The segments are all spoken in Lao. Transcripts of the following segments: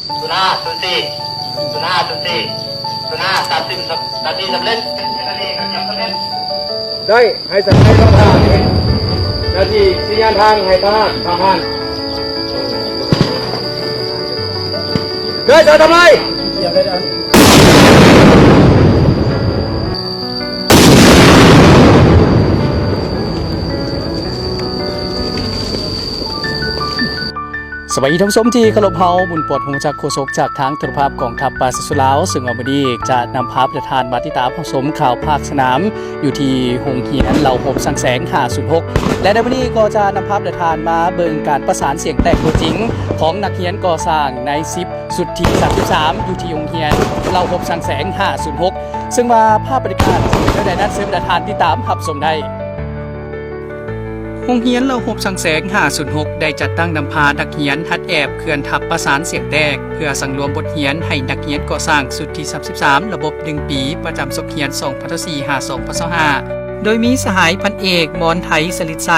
ສູນຫ້າ ສູນສີ່ ສູນຫ້າ ສູນສີ່ ສູນຫ້າ ຕັດສິນ ຕັດສິນສຳເລັດ. ໄດ້ໃຫ້ສັນຍານເຂົ້າທ່າ ໜ້າທີ່ສັນຍານທາງໃຫ້ທະຫານ ທະຫານ ເດີນສາຍທຳລາຍ. ສະບາຍດີທ່ານຜູ້ຊົມທີ່ເຄົາລົບ, ເຮົາບຸນປອດ ຫົງຈັກ ໂຄສົກຈາກທາງໂທລະພາບກອງທັບປະຊາຊົນລາວ, ເຊິ່ງວ່າມື້ນີ້ຈະນຳພາທ່ານມາຕິດຕາມຮັບຊົມຂ່າວພາກສະໜາມ ຢູ່ທີ່ໂຮງຮຽນເຫຼົ່າຮົບຊ່າງແສງ ຫ້າສູນຫົກ ແລະ ໃນມື້ນີ້ກໍຈະນຳພາທ່ານມາເບິ່ງການປະສານສຽງແຕກຕົວຈິງຂອງນັກຮຽນກໍ່ສ້າງນາຍສິບ ຊຸດທີສາມສິບສາມ ຢູ່ທີ່ໂຮງຮຽນເຫຼົ່າຮົບຊ່າງແສງ ຫ້າສູນຫົກ ເຊິ່ງວ່າພາບບັນຍາກາດຈະເປັນແນວໃດນັ້ນ ເຊີນທ່ານຕິດຕາມຮັບຊົມໄດ້. ໂຮງຮຽນເຫຼົ່າຮົບຊ່າງແສງ ຫ້າສູນຫົກ ໄດ້ຈັດຕັ້ງນຳພານັກຮຽນຫັດແອບເຄື່ອນທັບປະສານສຽງແຕກ ເພື່ອສັງລວມບົດຮຽນໃຫ້ນັກຮຽນກໍ່ສ້າງຊຸດທີສາມສິບສາມ ລະບົບໜຶ່ງປີ ປະຈຳສົກຮຽນ ສອງພັນຊາວສີ່ ຫາ ສອງພັນຊາວຫ້າ ໂດຍມີສະຫາຍພັນເອກ ມອນໄທ ສະລິດໄຊ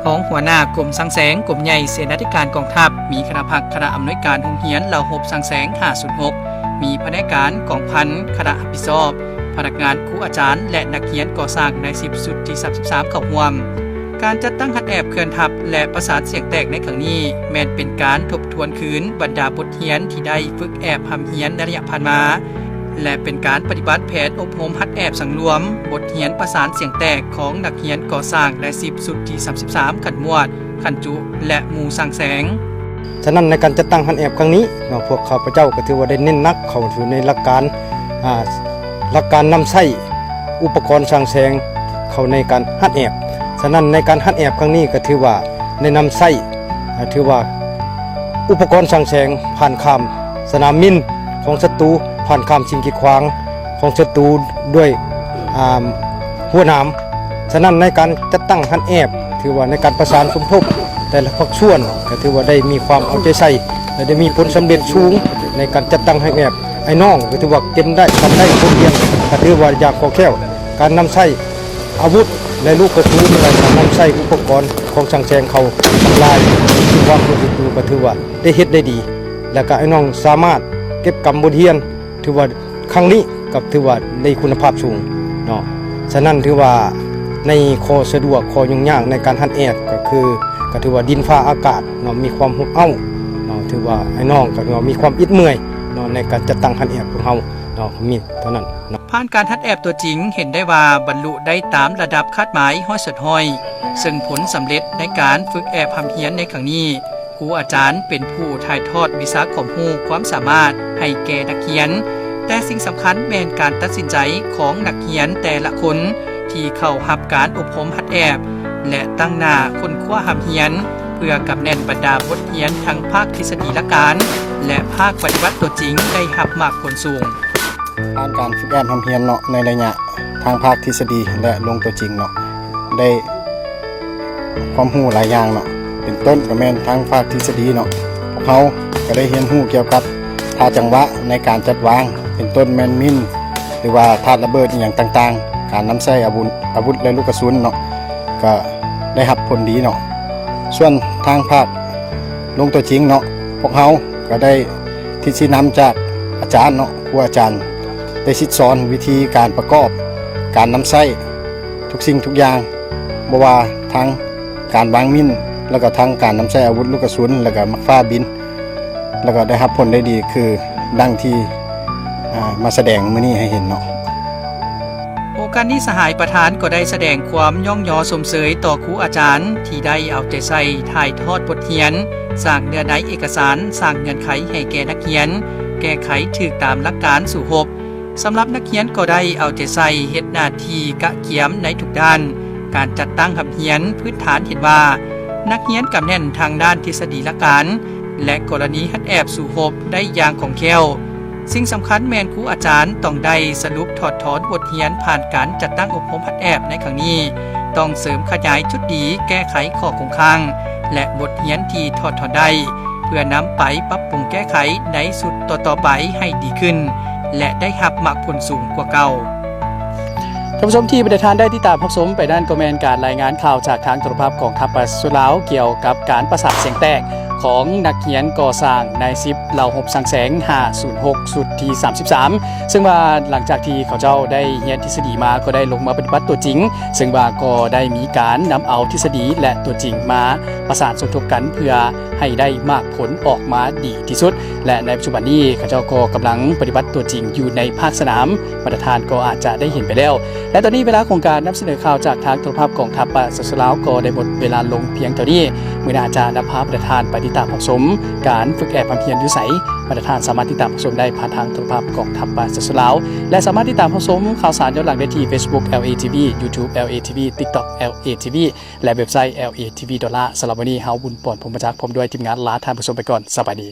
ຮອງຫົວໜ້າກົມຊ່າງແສງ ກົມໃຫຍ່ເສນາທິການກອງທັບ, ມີຄະນະພັກຄະນະອຳນວຍການໂຮງຮຽນເຫຼົ່າຮົບຊ່າງແສງ ຫ້າສູນຫົກ, ມີພະແນກການກອງພັນ ຄະນະຮັບຜິດຊອບ, ພະນັກງານ, ຄູອາຈານ ແລະ ນັກຮຽນກໍ່ສ້າງນາຍສິບ ຊຸດທີສາມສິບສາມ ເຂົ້າຮ່ວມ. ການຈັດຕັ້ງຫັດແອບເຄື່ອນທັບ ແລະ ປະສານສຽງແຕກໃນຄັ້ງນີ້ ແມ່ນເປັນການທົບທວນຄືນບັນດາບົດຮຽນທີ່ໄດ້ຝຶກແອບຮ່ຳຮຽນໃນໄລຍະຜ່ານມາ ແລະ ເປັນການປະຕິບັດແຜນອົບຮົມຫັດແອບສັງລວມບົດຮຽນປະສານສຽງແຕກຂອງນັກຮຽນກໍ່ສ້າງນາຍສິບ ຊຸດທີສາມສິບສາມ ຂັ້ນໝວດ, ຂັ້ນຈຸ ແລະ ໝູ່ຊ່າງແສງ. ສະນັ້ນ ໃນການຈັດຕັ້ງຫັດແອບຄັ້ງນີ້ເນາະ ພວກຂ້າພະເຈົ້າກໍຖືວ່າໄດ້ເນັ້ນໜັກເຂົ້າສູ່ໃນຫຼັກການ ອ່າ ຫຼັກການນຳໃຊ້ອຸປະກອນຊ່າງແສງເຂົ້າໃນການຫັດແອບ. ສະນັ້ນ ໃນການຫັດແອບຄັ້ງນີ້ກໍຖືວ່າໄດ້ນຳໃຊ້ ອ່າ ຖືວ່າອຸປະກອນຊ່າງແສງຜ່ານຂ້າມສະໜາມມິນຂອງສັດຕູ, ຜ່ານຂ້າມສິ່ງກີດຂວາງຂອງສັດຕູດ້ວຍ ອ່າ ຮົ້ວໜາມ. ສະນັ້ນ ໃນການຈັດຕັ້ງຫັດແອບ ຖືວ່າໃນການປະສານສົມທົບແຕ່ລະພາກສ່ວນ ກໍຖືວ່າໄດ້ມີຄວາມເອົາໃຈໃສ່ ແລະ ໄດ້ມີຜົນສຳເລັດສູງໃນການຈັດຕັ້ງຫັດແອບ. ອ້າຍນ້ອງກໍຖືວ່າເກັບໄດ້ ກັນໄດ້ບົດຮຽນ ກໍຖືວ່າຢ່າງຄ່ອງແຄ້ວ. ການນຳໃຊ້ອາວຸດ ແລະ ລູກກະສຸນ ແລະ ການນຳໃຊ້ອຸປະກອນຂອງຊ່າງແສງເຂົ້າທຳລາຍຄວາມຮູ້ສຶກຢູ່ ກໍຖືວ່າໄດ້ເຮັດໄດ້ດີ ແລະ ກໍອ້າຍນ້ອງສາມາດເກັບກຳບົດຮຽນ ຖືວ່າ ຄັ້ງນີ້ກໍຖືວ່າໄດ້ຄຸນນະພາບສູງເນາະ. ສະນັ້ນ ຖືວ່າໃນຂໍ້ສະດວກ ຂໍ້ຫຍຸ້ງຍາກໃນການຫັດແອບ ກໍຄື ກໍຖືວ່າດິນຟ້າອາກາດເນາະ ມີຄວາມອົບເອົ້າເນາະ. ຖືວ່າອ້າຍນ້ອງກໍຖືວ່າມີຄວາມອິດເມື່ອຍເນາະ ໃນການຈັດຕັ້ງຫັດແອບຂອງເຮົາເນາະ ມີເທົ່ານັ້ນເນາະ. ຜ່ານການຫັດແອບຕົວຈິງ ເຫັນໄດ້ວ່າບັນລຸໄດ້ຕາມລະດັບຄາດໝາຍຮ້ອຍສ່ວນຮ້ອຍ, ເຊິ່ງຜົນສຳເລັດໃນການຝຶກແອບຮ່ຳຮຽນໃນຄັ້ງນີ້ ຄູອາຈານເປັນຜູ້ຖ່າຍທອດວິຊາຄວາມຮູ້ຄວາມສາມາດໃຫ້ແກ່ນັກຮຽນ, ແຕ່ສິ່ງສຳຄັນແມ່ນການຕັດສິນໃຈຂອງນັກຮຽນແຕ່ລະຄົນທີ່ເຂົ້າຮັບການອົບຮົມຫັດແອບ ແລະ ຕັ້ງໜ້າຄົ້ນຄວ້າຮ່ຳຮຽນ ເພື່ອກຳແໜ້ນບັນດາບົດຮຽນທັງພາກທິດສະດີຫຼັກການ ແລະ ພາກປະຕິບັດຕົວຈິງໄດ້ຮັບໝາກຜົນສູງ. ຜ່ານການຝຶກແອບຮ່ຳຮຽນເນາະ ໃນໄລຍະທັງພາກທິດສະດີ ແລະ ລົງຕົວຈິງເນາະ ໄດ້ຄວາມຮູ້ຫຼາຍຢ່າງເນາະ. ເປັນຕົ້ນກໍແມ່ນທັງພາກທິດສະດີເນາະ ພວກເຮົາກໍໄດ້ຮຽນຮູ້ກ່ຽວກັບທ່າຈັງຫວະໃນການຈັດວາງ ເປັນຕົ້ນແມ່ນມິນ ຫຼືວ່າທາດລະເບີດອີ່ຫຍັງຕ່າງໆ, ການນຳໃຊ້ອາວຸດ ອາວຸດ ແລະ ລູກກະສຸນເນາະ ກໍໄດ້ຮັບຜົນດີເນາະ. ສ່ວນທາງພາກລົງຕົວຈິງເນາະ ພວກເຮົາກໍໄດ້ທິດຊີ້ນຳຈາກອາຈານເນາະ ຄູອາຈານ ໄດ້ສິດສອນວິທີການປະກອບ ການນຳໃຊ້ທຸກສິ່ງທຸກຢ່າງ ບໍ່ວ່າທັງການວາງມິນ ແລ້ວກໍທັງການນຳໃຊ້ອາວຸດລູກກະສຸນ ແລ້ວກໍໝາກຟ້າບິນ ແລ້ວກໍໄດ້ຮັບຜົນໄດ້ດີ ຄືດັ່ງທີ່ ອ່າ ມາສະແດງມື້ນີ້ໃຫ້ເຫັນເນາະ. ໂອກາດນີ້ ສະຫາຍປະທານກໍໄດ້ສະແດງຄວາມຍ້ອງຍໍຊົມເຊີຍຕໍ່ຄູອາຈານທີ່ໄດ້ເອົາໃຈໃສ່ຖ່າຍທອດບົດຮຽນ, ສ້າງເນື້ອໃນເອກະສານ, ສ້າງເງື່ອນໄຂໃຫ້ແກ່ນັກຮຽນ, ແກ້ໄຂຖືກຕາມຫຼັກການສູ້ຮົບ. ສຳລັບນັກຮຽນກໍໄດ້ເອົາໃຈໃສ່ເຮັດໜ້າທີ່ກະກຽມໃນທຸກດ້ານ. ການຈັດຕັ້ງຮັບຮຽນພື້ນຖານເຫັນວ່າ ນັກຮຽນກຳແໜ້ນທາງດ້ານທິດສະດີຫຼັກການ ແລະ ກໍລະນີຮັດແອບສູ້ຮົບໄດ້ຢ່າງຄ່ອງແຄ້ວ. ສິ່ງສຳຄັນແມ່ນຄູອາຈານຕ້ອງໄດ້ສະຫຼຸບຖອດຖອນບົດຮຽນຜ່ານການຈັດຕັ້ງອົບຮົມຮັດແອບໃນຄັ້ງນີ້, ຕ້ອງເສີມຂະຫຍາຍຈຸດດີ, ແກ້ໄຂຂໍ້ຄົງຄ້າງ ແລະ ບົດຮຽນທີ່ຖອດຖອນໄດ້ ເພື່ອນຳໄປປັບປຸງແກ້ໄຂໃນຊຸດຕໍ່ໆໄປໃຫ້ດີຂຶ້ນ ແລະ ໄດ້ຮັບໝາກຜົນສູງກວ່າເກົ່າ. ທ່ານຜູ້ຊົມທີ່ບັນດາທ່ານໄດ້ຕິດຕາມຮັບຊົມໄປນັ້ນ ກໍແມ່ນການລາຍງານຂ່າວຈາກທາງໂທລະພາບກອງທັບປະຊາຊົນລາວ ກ່ຽວກັບການປະສານສຽງແຕກ ຂອງນັກຮຽນກໍ່ສ້າງນາຍສິບ ເຫຼົ່າຮົບສັງແສງ ຫ້າສູນຫົກ ຊຸດທີສາມສິບສາມ ເຊິ່ງວ່າຫຼັງຈາກທີ່ເຂົາເຈົ້າໄດ້ຮຽນທິດສະດີມາ ກໍໄດ້ລົງມາປະຕິບັດຕົວຈິງ ເຊິ່ງວ່າກໍໄດ້ມີການນຳເອົາທິດສະດີ ແລະ ຕົວຈິງມາປະສານສົມທົບກັນ ເພື່ອໃຫ້ໄດ້ໝາກຜົນອອກມາດີທີ່ສຸດ ແລະ ໃນປັດຈຸບັນນີ້ເຂົາເຈົ້າກໍກຳລັງປະຕິບັດຕົວຈິງຢູ່ໃນພາກສະໜາມ ບັນດາທ່ານກໍອາດຈະໄດ້ເຫັນໄປແລ້ວ. ແລະ ຕອນນີ້ເວລາຂອງການນຳສະເໜີຂ່າວຈາກທາງໂທລະພາບກອງທັບປະຊາຊົນລາວກໍໄດ້ໝົດເວລາລົງພຽງເທົ່ານີ້. ມື້ໜ້າຈະນຳພາບັນດາທ່ານໄປຕິດຕາມຮັບຊົມການຝຶກແອບຮ່ຳຮຽນຢູ່ໃສ, ບັນດາທ່ານສາມາດຕິດຕາມຮັບຊົມໄດ້ຜ່ານທາງໂທລະພາບກອງທັບປະຊາຊົນລາວ ແລະ ສາມາດຕິດຕາມຮັບຊົມຂ່າວສານຍ້ອນຫຼັງໄດ້ທີ່ Facebook ແອລເອ ທີ ວີ YouTube ແອລເອ ທີ ວີ TikTok ແອລເອ ທີ ວີ ແລະ ເວັບໄຊ ແອລເອ ທີ ວີ ດອນລາ. ສຳລັບມື້ນີ້ ເຮົາ ບຸນ ປອນ ພົມມະຈັກ ພ້ອມດ້ວຍທີມງານ ລາທ່ານຜູ້ຊົມໄປກ່ອນ. ສະບາຍດີ.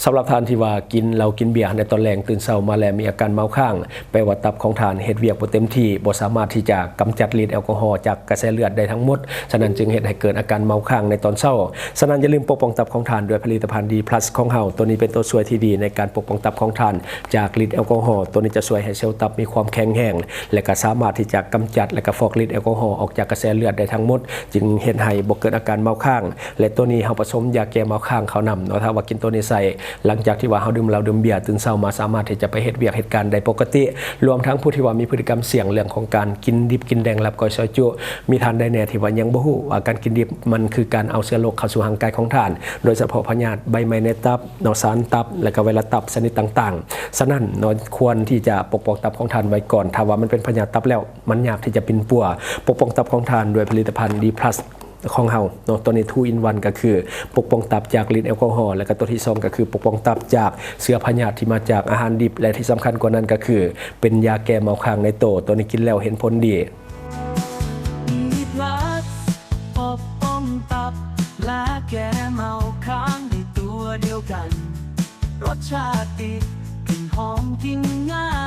ສຳລັບທ່ານທີ່ວ່າກິນເຫຼົ້າກິນເບຍໃນຕອນແລງ, ຕື່ນເຊົ້າມາແລ້ວມີອາການເມົາຄ້າງ, ແປວ່າຕັບຂອງທ່ານເຮັດວຽກບໍ່ເຕັມທີ່, ບໍ່ສາມາດທີ່ຈະກຳຈັດລິດແອລກໍຮໍຈາກກະແສເລືອດໄດ້ທັງໝົດ, ສະນັ້ນຈຶ່ງເຮັດໃຫ້ເກີດອາການເມົາຄ້າງໃນຕອນເຊົ້າ. ສະນັ້ນຢ່າລືມປົກປ້ອງຕັບຂອງທ່ານດ້ວຍຜະລິດຕະພັນ ດີພລັສ ຂອງເຮົາ. ໂຕນີ້ເປັນໂຕຊ່ວຍທີ່ດີໃນການປົກປ້ອງຕັບຂອງທ່ານຈາກລິດແອລກໍຮໍ. ໂຕນີ້ຈະຊ່ວຍໃຫ້ເຊວຕັບມີຄວາມແຂງແຮງ ແລະ ກໍສາມາດທີ່ຈະກຳຈັດ ແລະ ກໍຟອກລິດແອລກໍຮໍອອກຈາກກະແສເລືອດໄດ້ທັງໝົດ, ຈຶ່ງເຮັດໃຫ້ບໍ່ເກີດອາການເມົາຄ້າງ. ແລະ ໂຕນີ້ເຮົາປະສົມຢາແກ້ເມົາຄ້າງເຂົ້ານຳເນາະ. ຖ້າວ່າກິນໂຕນີ້ໃສ່ ຫຼັງຈາກທີ່ວ່າເຮົາດື່ມເຫຼົ້າດື່ມເບຍ, ຕື່ນເຊົ້າມາສາມາດທີ່ຈະໄປເຮັດວຽກເຮັດການໄດ້ປົກກະຕິ. ລວມທັງຜູ້ທີ່ວ່າມີພຶດຕິກຳສ່ຽງເລື່ອງຂອງການກິນດິບກິນແດງ ລາບກ້ອຍ ຊອຍຈຸ, ມີທ່ານໃດແດ່ທີ່ວ່າຍັງບໍ່ຮູ້ວ່າການກິນດິບມັນຄືການເອົາເຊື້ອໂລກເຂົ້າສູ່ຮ່າງກາຍຂອງທ່ານ, ໂດຍສະເພາະພະຍາດໃບໄມ້ໃນຕັບເນາະ, ສານຕັບ ແລະ ກໍໄວຣັສຕັບຊະນິດຕ່າງໆ. ສະນັ້ນເນາະ ຄວນທີ່ຈະປົກປ້ອງຕັບຂອງທ່ານໄວ້ກ່ອນ. ຖ້າວ່າມັນເປັນພະຍາດຕັບແລ້ວ, ມັນຍາກທີ່ຈະປິ່ນປົວ. ປົກປ້ອງຕັບຂອງທ່ານດ້ວຍຜະລິດຕະພັນ ດີພລັສ ຂອງເຮົາເນາະ. ໂຕນີ້ ທູອິນວັນ ກໍຄືປົກປ້ອງຕັບຈາກລິດແອລກໍຮໍ, ແລະ ກໍໂຕທີສອງ ກໍຄືປົກປ້ອງຕັບຈາກເຊື້ອພະຍາດທີ່ມາຈາກອາຫານດິບ ແລະ ທີ່ສຳຄັນກວ່ານັ້ນກໍຄືເປັນຢາແກ້ເມົາຄ້າງໃນໂຕ. ໂຕນີ້ກິນແລ້ວເຫັນຜົນດີ. ມີພລັສ ປົກປ້ອງຕັບ ແລະ ແກ້ເມົາຄ້າງໃນຕົວດຽວກັນ. ລົດຊາດດີ ກິ່ນຫອມ ກິນງ່າຍ.